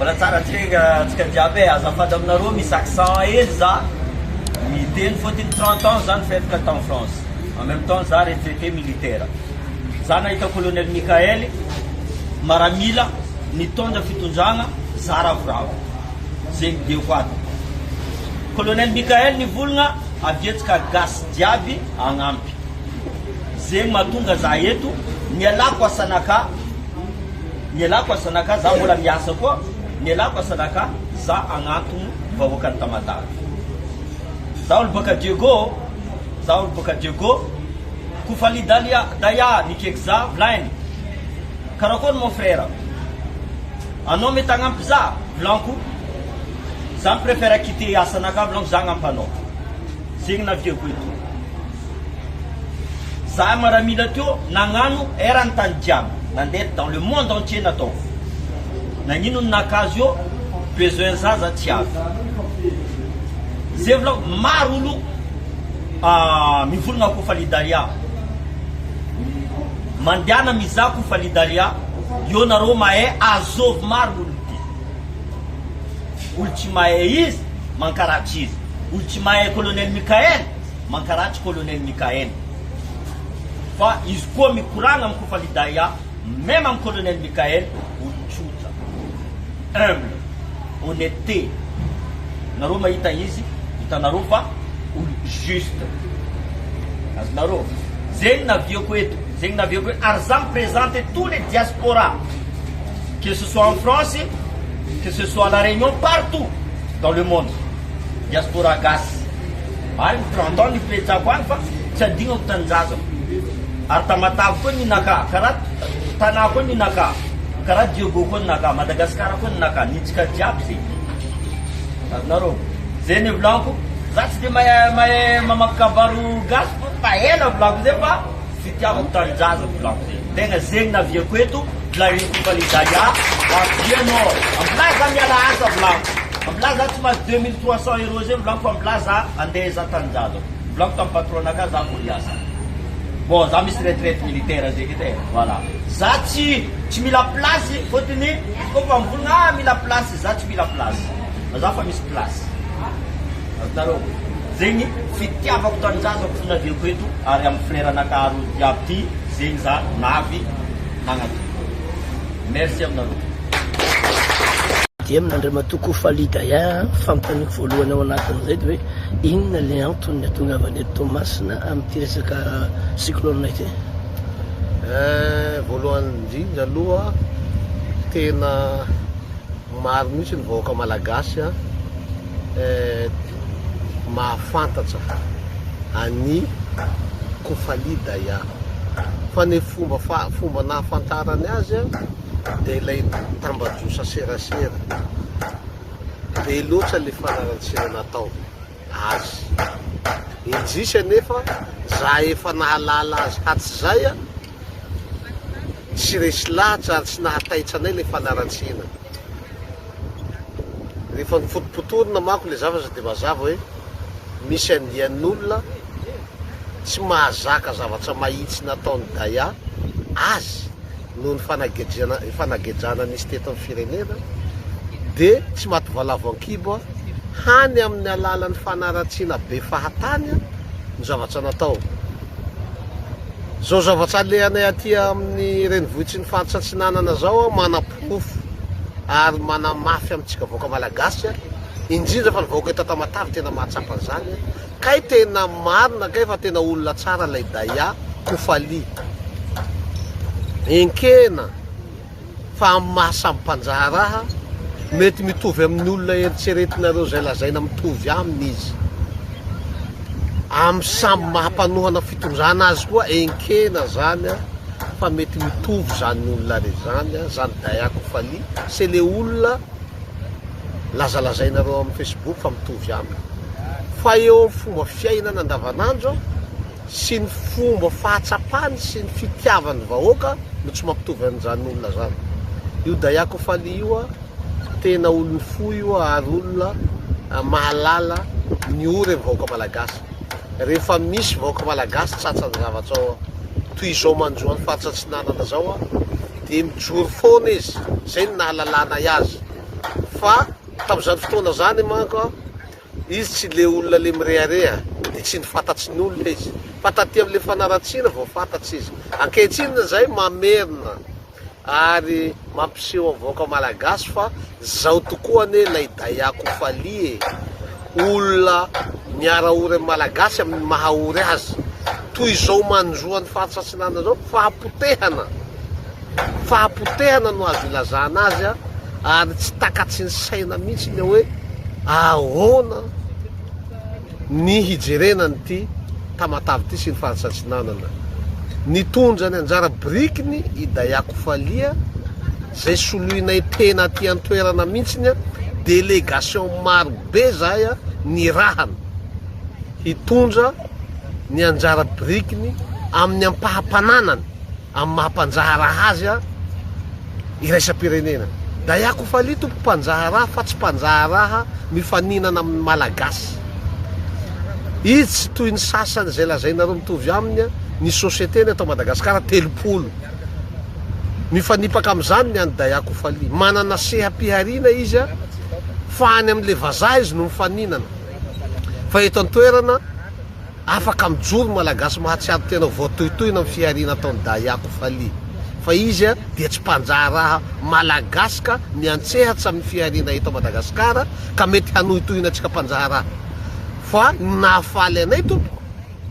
Mbola tsara atsika atsika jiaby e, azafady aminareo misy accent hely za miteny fôtony 30 ans za nipetraka tany France en même temps za retraité militaire za nahita colonel Mickaël maramila nitondra fitondragna za ravoravo zegny diako ato colonel Mickaël nivolagna aviatsika gasy jiaby agnampy zegny mahatonga za eto nialako asanaka Nialako asanaka za mbola miasa koa nialako asanaka za agnantogno vahoakan'i Tamatave za olo baka Diego za olo baka Diego Kofali Dalia Daya nikeky za volainy karakory mon frère anao mety agnampy za volaniko za mi prefere quitter asanaka volaniko za agnampy anao zegny naviako eto. Za maramila teo nagnano eran'ny tany jiaby nandeha dans le monde entier nataoko nagnino ny nakazo eo besoin zaza tsy avy zay volako maro olo mivolagna kofa Daria mandiana mizaha kofa Daria eo nareo mahay azovy marina olo ty olo tsy mahay izy mankaratsy izy olo tsy mahay colonel Mickael Mankaratsy colonel Mickaël fa izy koa mikoragna am Kofa Lidaya meme am colonel Mickaël olo tsotra humble honnêteté nareo mahita izy hitanareo fa olo juste azonareo zegny naviako eto zegny naviako eto ary za mi presente tous les diaspora que ce soit en France que ce soit à la Réunion partout dans le monde diaspora gasy Marina 30 ans nipetrahako any fa tsy adignako tanindrazako ary Tamatave koa ninakà karaha Tana koa ninakà karaha Diego koa ninakà Madagascar koa ninakà nintsika jiaby zegny azonareo zay ny volaniko za tsy de mahay mahay mamaky kabaro gasy fa ela volaniko zay fa Fitiavako tanindrazako volako zegny. Tegna zegny naviako eto Clarisse Falidalia avia anao ambilà za miala asa volako ambilà za tsy mahazo 2300 euros zegny volako fa ambilà za andeha hizaha tanindrazako volako tamin'ny patron naka za vao hiasa bon za misy retraite militaire zegny edy e voilà za tsy tsy mila place fôtony kôfa mivolagna ah mila place za tsy mila place fa za fa misy place Azonareo? Zegny fitiavako tanindrazako fo naviako eto ary am frère anakahy roa jiaby ty zegny za navy nagnatò. Merci aminareo. Dia amin'Andriamatoa Kofali Daya, fanontaniako voalohany ao anatin'izay dia hoe inona ilay antony nahatongavany eto Toamasina amin'ity resaka cyclone ity? Eh, voalohany indrindra aloha tena maro mihitsy ny vahoaka malagasy an. mahafantatra an'i Kofali Daya. Fa ny fomba fomba nahafantarany azy dia ilay tambajosa serasera. Be loatra ilay fanaratsiana natao azy. Indrisy anefa za efa nahalala azy hatrizay tsy resy lahatra ary tsy nahataitra anay ilay fanaratsiana. Rehefa nofotopotorina manko ilay zavatra dia mazava hoe misy andian'olona tsy mahazaka zavatra mahitsy nataon'i Daya azy noho ny fanagejana fanagejana nisy teto amin'ny firenena dia tsy maty valavo an-kibo hany amin'ny alalan'ny fanaratsiana be fahatany no zavatra natao. Izao zavatra alehanay aty amin'ny renivohitry ny faritra Atsinanana izao manaporofo ary manamafy amintsika vahoaka malagasy, indrindra fa ny vahoaka eto Tamatave tena mahatsapa an'izany, kay tena marina kay fa tena olona tsara ilay Daya Kofali. Enkena. Fa amin'ny maha samy mpandraharaha, mety mitovy amin'ny olona eritreretinareo izay lazaina mitovy aminy izy. Amin'ny samy maha mpanohana fitondrana azy koa enkena zany fa mety mitovy zany olona re zany, zany Dayako Fally, c'est le olona lazalazainareo amin'ny Facebook fa mitovy aminy. Fa eo amin'ny fomba fiainana andavanandro, sy ny fomba fahatsapany sy ny fitiavany vahoaka no tsy mampitovy an'izany olona zany. Io Dayako Fally io a, tena olon'ny fo io ary olona mahalala ny ory ny vahoaka malagasy. Rehefa misy vahoaka malagasy tratran'ny zavatra toy izao manjo an'i faritra atsinanana zao a, dia mijoro foana izy, zay no nahalalanay azy. Fa tamin'izany fotoana izany manko izy tsy le olona le mirehareha de tsy ny fantatry ny olona izy. Fa taty amin'le fanaratsiana vao fantatsy izy. Ankehitriny izay mamerina ary mampiseho amin'ny vahoaka malagasy fa zao tokoa anie ilay Dayako Faly e! Olona miara-ory amin'ny malagasy amin'ny maha-ory azy. Toy izao manjo an'ny faritra Atsinanana izao, fahapotehana, fahapotehana no azo ilazana azy ary tsy takatry ny saina mihitsy ny hoe ahoana ny hijerena an'ity Tamatave ity sy ny faritra Atsinanana. Nitondra ny anjara birikiny i Dayako Falia izay soloinay tena aty an-toerana mihitsiny, délégation maro be zahay nirahana hitondra ny anjara birikiny amin'ny ampaham-pananany amin'ny maha mpanjaharaha azy iraisam-pirenena. Dayako Falia tompoko mpanjaharaha fa tsy mpanjaharaha mifaninana amin'ny Malagasy. Izy tsy toy ny sasany izay lazainareo mitovy aminy, ny société-ny eto Madagasikara 30. Mifanipaka amin'izany ny an'i Dayako Falia. Manana seha-pihariana izy fa any amin'ilay vazaha izy no mifaninana. Fa eto an-toerana Afaka mijoro ny Malagasy mahatsiaro tena ho voatohitohina amin'ny fihariana ataon'i Dayako Faly. Fa izy dia tsy mpandraharaha Malagasy ka miantsehatsa amin'ny fihariana eto Madagasikara ka mety hanohitohina antsika mpandraharaha. Fa ny nahafaly anay tompoko,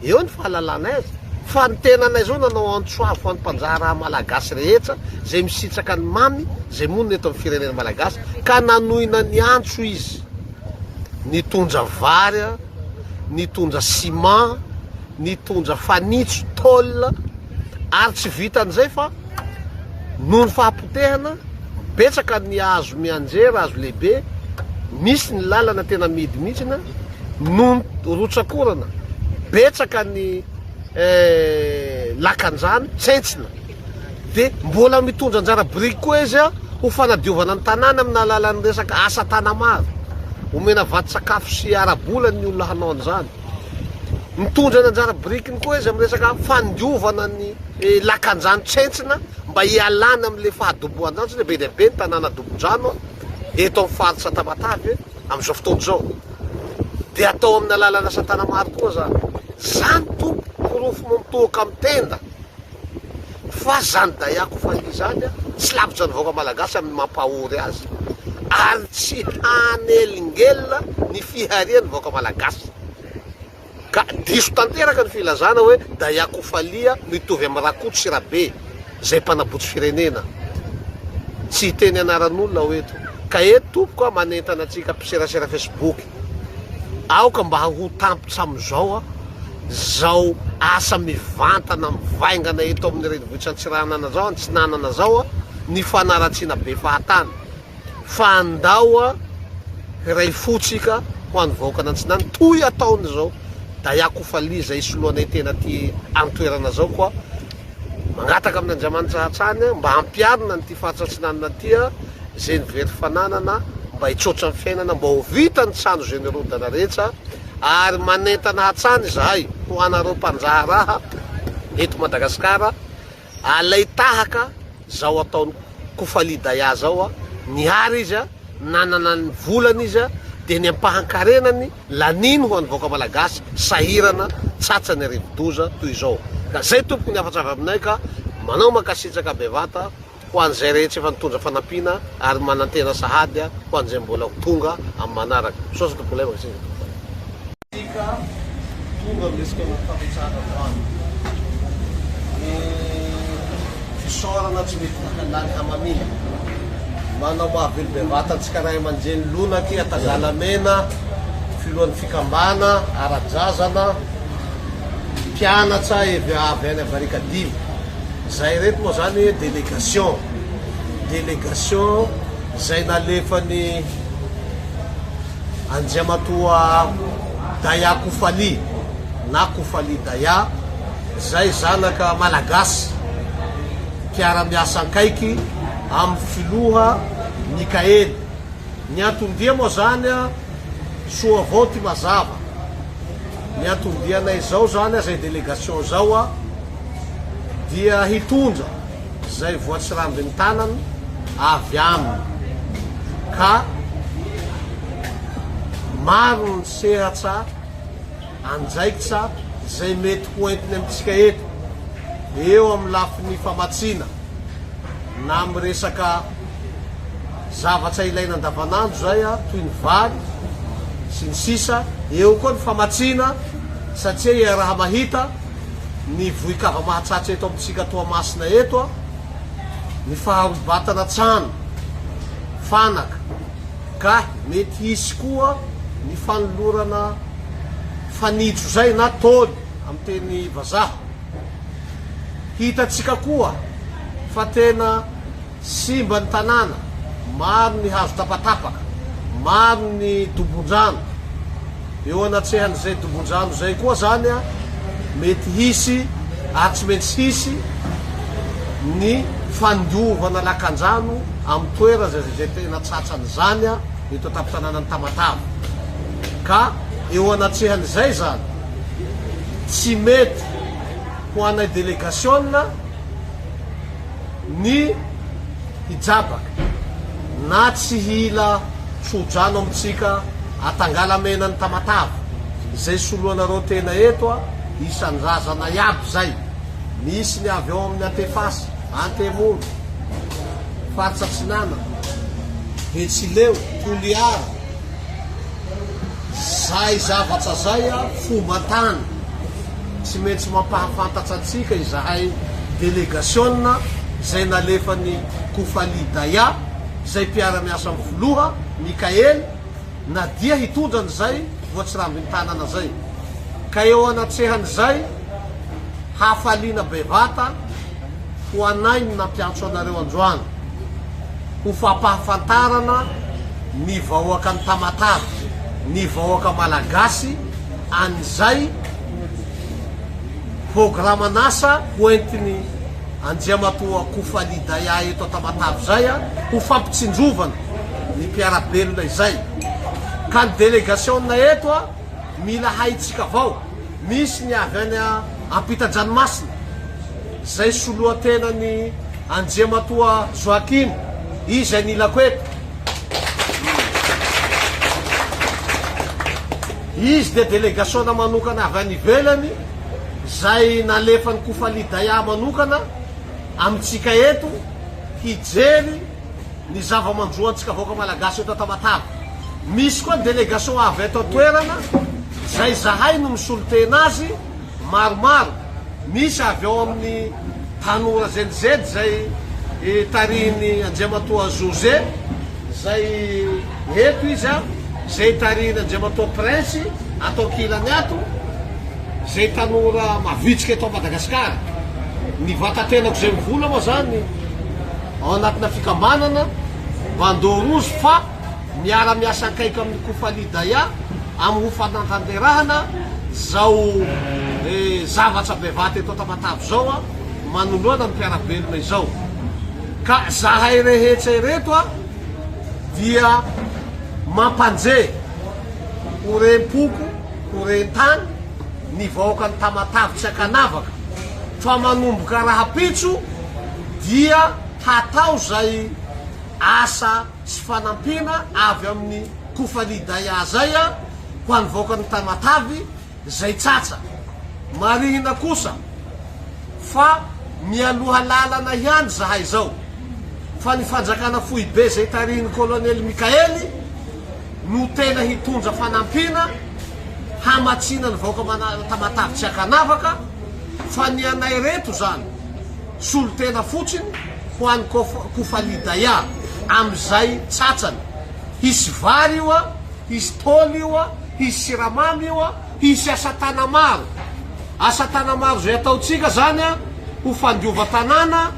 eo ny fahalalanay azy, fa ny tenanay izao nanao antso avo ho an'ny mpandraharaha Malagasy rehetra izay misitraka ny mamy izay monina eto amin'ny firenena Malagasy ka nanohina ny antso izy nitondra vary, nitondra ciment, nitondra fanitso, tôle, ary tsy vitan'izay fa noho ny fahapotehana, betsaka ny hazo mianjera, hazo lehibe, misy ny lalana tena mihidy mihitsy, noho ny rotsak'orana, betsaka ny lakandrano tsentsina. Dia mbola mitondra anjara biriky koa izy ho fanadiovana ny tanàna amin'ny alalan'ny resaka asa tanamaro. Omena vatsy-tsakafo sy ara-bola ny olona hanao an'izany. Mitondra ny anjara birikiny koa izy amin'ny resaka fandiovana ny lakandrano tsentsina mba hialana amin'ilay fahadobohan-drano satria be dia be ny tanàna dobon-drano eto amin'ny faritra Tamatave amin'izao fotoana izao. Dia atao amin'ny alalan'ny asa tanamaro koa izany. Izany tompoko porofo mitohoka amin'ny tenda. Fa zany Dayako Fahiny zany tsy lavitra ny vahoaka malagasy amin'ny mampahory azy ary tsy hanelingelina ny fiharian'ny vahoaka malagasy. Ka diso tanteraka ny filazana hoe Dayako Falia mitovy amin'i Rakoto sy Rabe izay mpanabotsy firenena. Tsy hiteny anaran'olona aho eto. Ka eto tompoko aho manentana antsika mpiserasera Facebook aoka mba ho tampitra amin'izao aho. Zao asa mivantana mivaingana eto amin'ny renivohitr'Antsiranana zao, Antsinanana zao ny fanaratsiana be fahatany fa andao hiray fo tsika ho an'ny vahoakan'Antsinana toy ataony zao Dayakofalia zay soloanay tena aty antoerana zao koa mangataka amin'Andriamanitra hatrany mba hampiarina an'ity faritra Antsinanana ty zay ny very fananana mba hitsotra ny fiainana mba ho vita ny trano zay nirodana rehetra ary manentana hatrany izahay ho anareo mpandraharaha eto Madagasikara alay tahaka zao ataon'i Kofali Daya zao a, nihary izy a, nanana ny volany izy a, dia ny ampahan-karenany laniny ho an'ny vahoaka malagasy sahirana tratran'ny rivodoza toy izao. Ka zay tompoko ny hafatra avy aminay ka manao mankasitraka bevata. Ho an'izay rehetra efa nitondra fanampiana ary manantena sahady ho an'izay mbola ho tonga amin'ny manaraka. Misaotra tompokolahy mankasitraka tompokolahy. Tsika tonga amin'ny resaka fametrahana androany. Ny fisaorana tsy mety lany hamamiana. Manao mahavelo bevata antsika ray aman-dreny lonaky Antangalamena, filohan'ny fikambana ara-drazana, mpianatra avy any Barikadimy. Zay ireto moa zany délégation, délégation zay nalefan'i Andriamatoa Daya Koufali na Koufali Daya zay zanaka Malagasy mpiara-miasa ankaiky amin'ny filoha Mikaely. Ny anton-dia moa zany soa avao ty mazava. Ny anton-dianay zao zany zay délégation zao dia hitondra izay voatsirambin'ny tanany avy aminy ka. Maro ny sehatra andraikitra izay mety ho entiny amintsika eto, eo amin'ny lafiny famatsiana na amin'ny resaka zavatra ilaina andavanandro izay toy ny vary sy ny sisa, eo koa ny famatsiana satria iaraha-mahita ny vohi-kava-mahatratra eto amintsika Toamasina eto, ny faharobatana trano, fanaka, ka mety hisy koa ny fanolorana fanitso izay na tôly amin'ny teny vazaha. Hitantsika koa fa tena simba ny tanàna, maro ny hazo tapatapaka, maro ny dobon-drano. Eo anatrehan'izay dobon-drano izay koa izany mety hisy ary tsy maintsy hisy ny fandiovana lakandrano amin'ny toerana izay tena tratran'izany eto an-tampon-tanànan'i Tamatave. Ka eo anatrehan'izay izany, tsy mety ho anay delegasiona ny hijabaka na tsy hila tso-drano amintsika Atangalamenan'i Tamatave izay soloanareo tena eto a, isan-drazana iaby zay, misy ny avy ao amin'ny Antefasy, Antemoro, faritra Atsinanana, Betsileo, Toliara, zay zavatra zay a fomban-tany, tsy maintsy mampahafantatra antsika izahay delegasiona izay nalefan'i Kofali Daya izay mpiara-miasa amin'ny filoha Mickaël na dia hitondra an'izay voatsirambin'ny tanana zay. Ka eo anatrehan'izay hafaliana bevata ho anay ny nampiantso anareo androany ho fampahafantarana ny vahoakan'i Tamatave, ny vahoaka Malagasy an'izay programan'asa ho entin'i Andriamatoa Kofali Daya eto Tamatave izay ho fampitsinjovana ny mpiara-belona izay. Ka ny delegasiona eto mila haintsika avao, misy ny avy any ampitan-dranomasina izay soloantenan'i Andriamatoa Joachim, izy anilako eto. Izy dia delegasiona manokana avy any ivelany izay nalefan'i Kofali Daya manokana amintsika eto hijery ny zava-manjo antsika vahoaka Malagasy eto Tamatave. Misy koa ny délégation avy eto an-toerana izay izahay no misolo tena azy maromaro. Misy avy ao amin'ny tanora Gen Z izay tarihin'i Andriamatoa José izay eto izy, izay tarihin'i Andriamatoa Prince ato ankilany ato, izay tanora mavitrika eto Madagasikara. Ny vatatenako izay mivola moa izany ao anatina fikambanana Bandeau Rouge fa miara-miasa akaiky amin'ny Kofali Daya amin'ny ho fanatanterahana izao zavatra bevata eto Tamatave izao manoloana ny mpiara-belona izao. Ka zahay rehetra ireto dia mampanje ho rem-poko, ho ren-tany ny vahoakan'i Tamatave tsy ankanavaka fa manomboka rahampitso dia hatao zay asa sy fanampiana avy amin'ny Kofali Daya zay ho an'ny vahoakan'i Tamatave zay tratra. Marihina kosa fa mialoha lalana ihany zahay zao fa ny fanjakana foibe zay tarihin'ny Kolonely Mikaely no tena hitondra fanampiana hamatsiana ny vahoaka Tamatave tsy ankanavaka fa ny anay reto zany solontena fotsiny ho an'i Kofali Daya amin'izay tsatsany. Hisy vary io a, hisy tôly io a, hisy siramamy io a, hisy asa tana-maro. Asa tana-maro izay ataontsika zany a, ho fandiovan-tanàna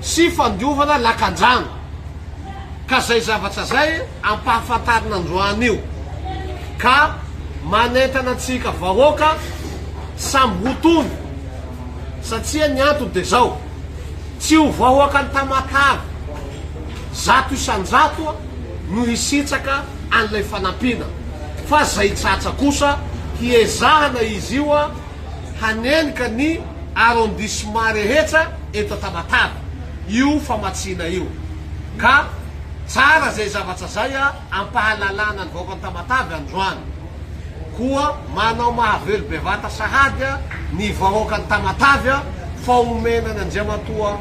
sy fandiovana lakan-drano. Ka zay zavatra zay ampahafantarina androany io. Ka manentana antsika vahoaka samy ho tony. Satria ny antony dia zao, tsy ho vahoakan'i Tamatave 100% no hisitraka an'ilay fanampiana, fa zay tratra kosa hiezahana izy io hanenika ny arrondissement rehetra eto Tamatave io famatsiana io. Ka. Tsara zay zavatra zay a, ampahalalana ny vahoakan'i Tamatave androany. Koa manao mahavelo bevata sahady a ny vahoakan'i Tamatave a fa omena an' Andriamatoa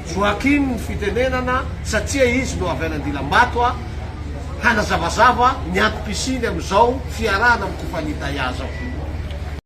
Joachim ny fitenenana satria izy no avy any Andilambato a hanazavazava ny antom-pisiany amin'izao fiarahana amin'i Kofani Daya zao.